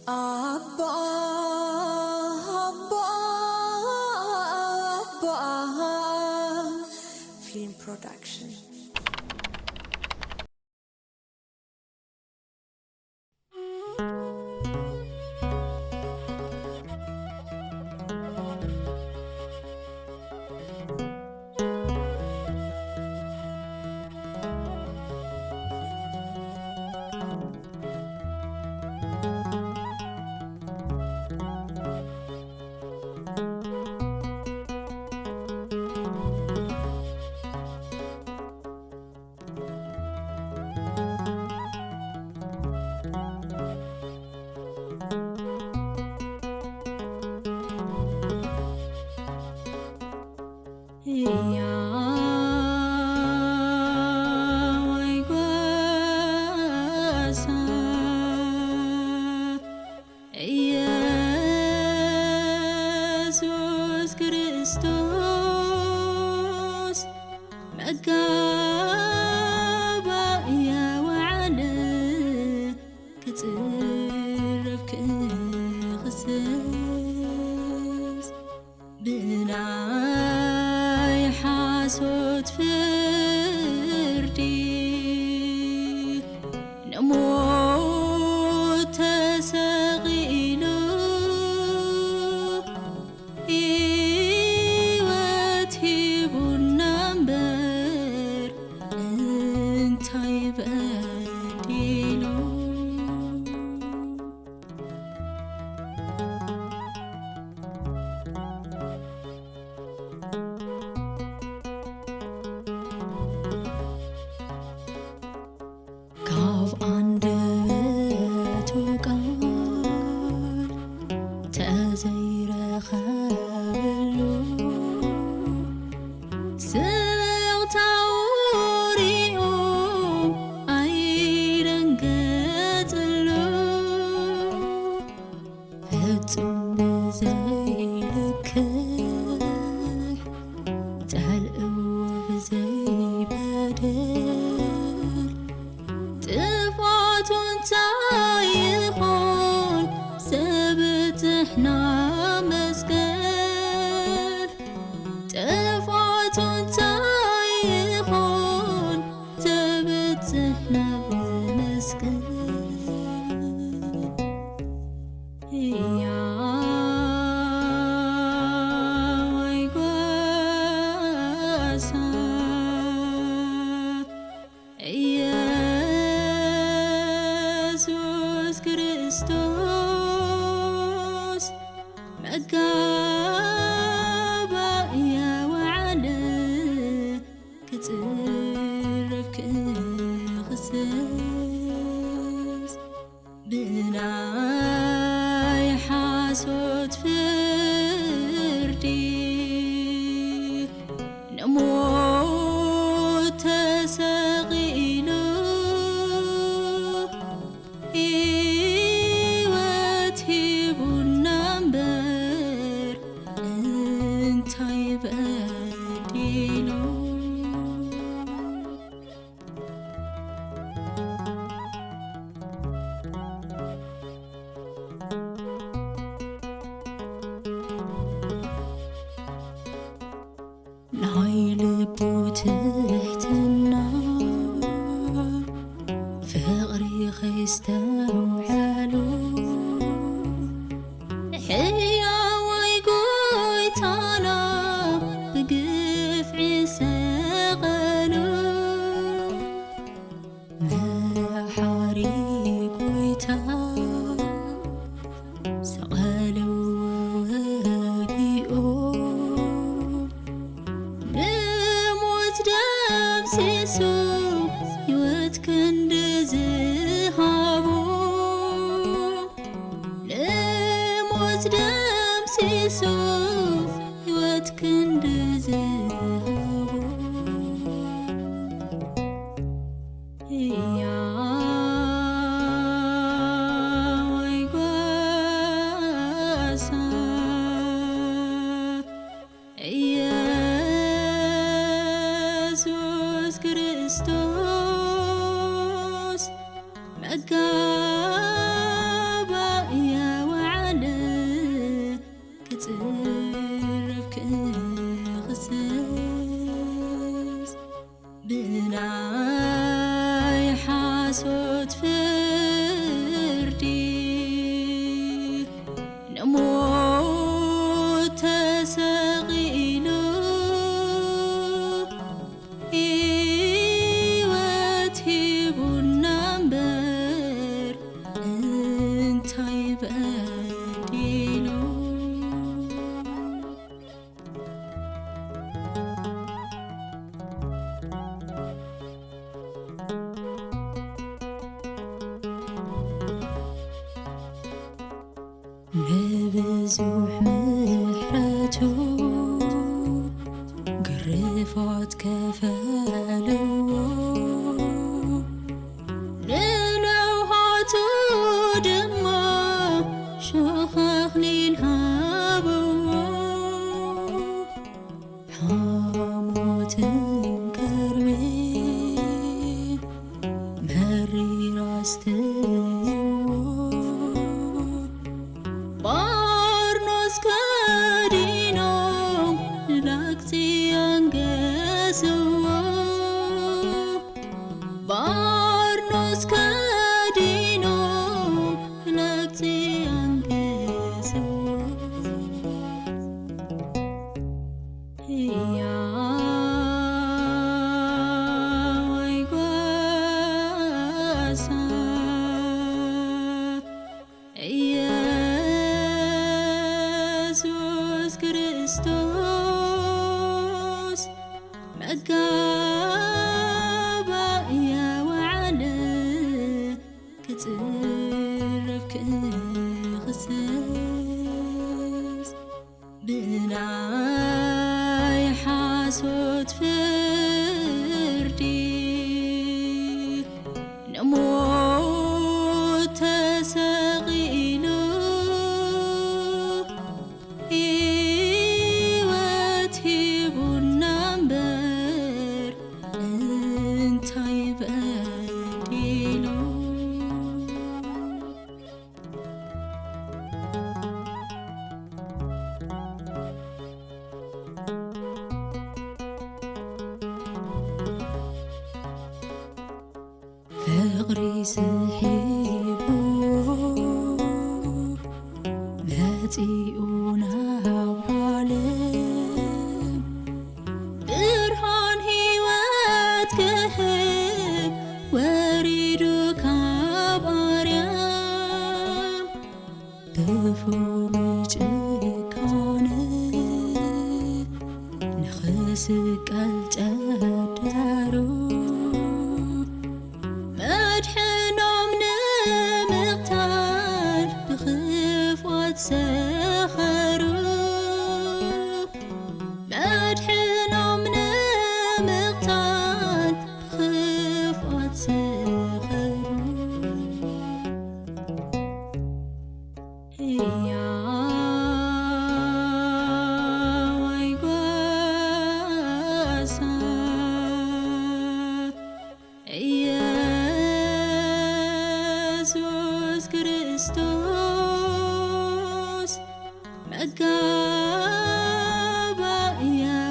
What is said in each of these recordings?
ኣባ ኣባ ኣባ ፊልም ፕሮዳክሽን። ህያዋይ ጓሳ ኢየሱስ ክርስቶስ መጋባእያ ወዓለ ክጽረፍ ክኽሰስ ብናይ ሓሶት ፍርዲ ንሞት ተሰቒሉ ህይወት ሂቡና እምበር እንታይ በዲሉ? ካብ ኣንደበቱ ቃል ተዘይረኸበሉ፣ ስቕታኡ ሪኡ ኣይደንገጽሉ። ፍጹም ብዘይልክዕ ጸልእዎ ብዘይበደል፣ ጥፍኣቱ እንታይ ይኾን ዘብጽሕና መስቀል? ጥፍኣቱ እንታይ ይኾን ዘብጽሕና መስቀል? ህያዋይ ጓሳ ኢየሱስ ክርስቶስ መጋባእያ ወዓለ ክጽረፍ ክኽሰስ ብናይ ሓሶት ፍርዲ ንሞት ተሰቒሉ ህይወት ሂቡና እምበር እንታይ በዲሉ? ናይ ልቡ ትሕትና ፍቕሪ ኸይስተውዓሉ ሕያዋይ ጎይታና ብግፍዒ ሰቐሉ። መሓሪ ጎይታ ሰቐልዎ ወዲኦ ንሞት ደምሲሱ ህይወት ክንዲ ዝሃቦ ንሞት ደምሲሱ ህይወት ክንዲ ዝሃቦ ህያዋይ ጓሳ ብዙሕ ምሕረቱ ግርፋት ከፈልዎ፣ ንለውሃቱ ድማ ሾኽ ኣኽሊል ሃብዎ። ሓሞትን ከርቤ መሪር ኣስተይዎ፣ ባርኖስ ከዲኖም ላግጺ ኣንገስዎ። ባርኖስ ከዲኖም ላግጺ ኣንገስዎ። ህያዋይ ጓሳ ኢየሱስ ክርስቶስ፣ መጋባእያ ወዓለ ክጽረፍ ክኽሰስ፣ ብናይ ሓሶት ፍርዲ ንሞት ተሰቒሉ፣ ህይወት ሂቡና እምበር እንታይ በዲሉ? ፍቕሪ ስሒቡ መጺኡ ናብ ዓለም፣ ብርሃን ህይወት ክህብ ወሪዱ ካብ ኣርያም። ክፉ ብጭካነ ንኽስቀል ጨደሩ፣ መድሕኖም ንምቕታል ብኽፍኣት ሰኸሩ። መድሕኖም ንምቕታል ብኽፍኣት ሰኸሩ። ህያዋይ ጓሳ ኢየሱስ ክርስቶስ፣ መጋባእያ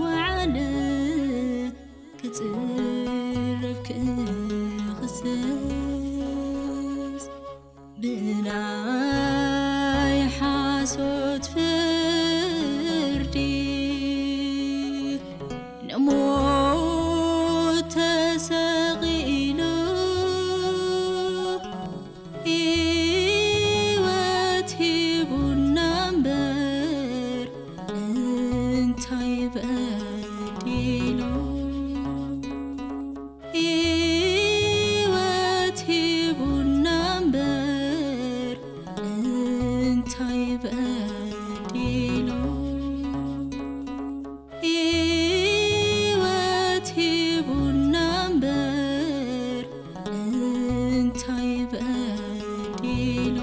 ወዓለ ክጽረፍ ክኽሰስ፣ ብናይ ሓሶት ፍርዲ ንሞት ተሰቒሉ፣ ህይወት ሂቡና እምበር እንታይ በዲሉ? ህይወት ሂቡና እምበር እንታይ በዲሉ? ህይወት ሂቡና እምበር እንታይ በዲሉ?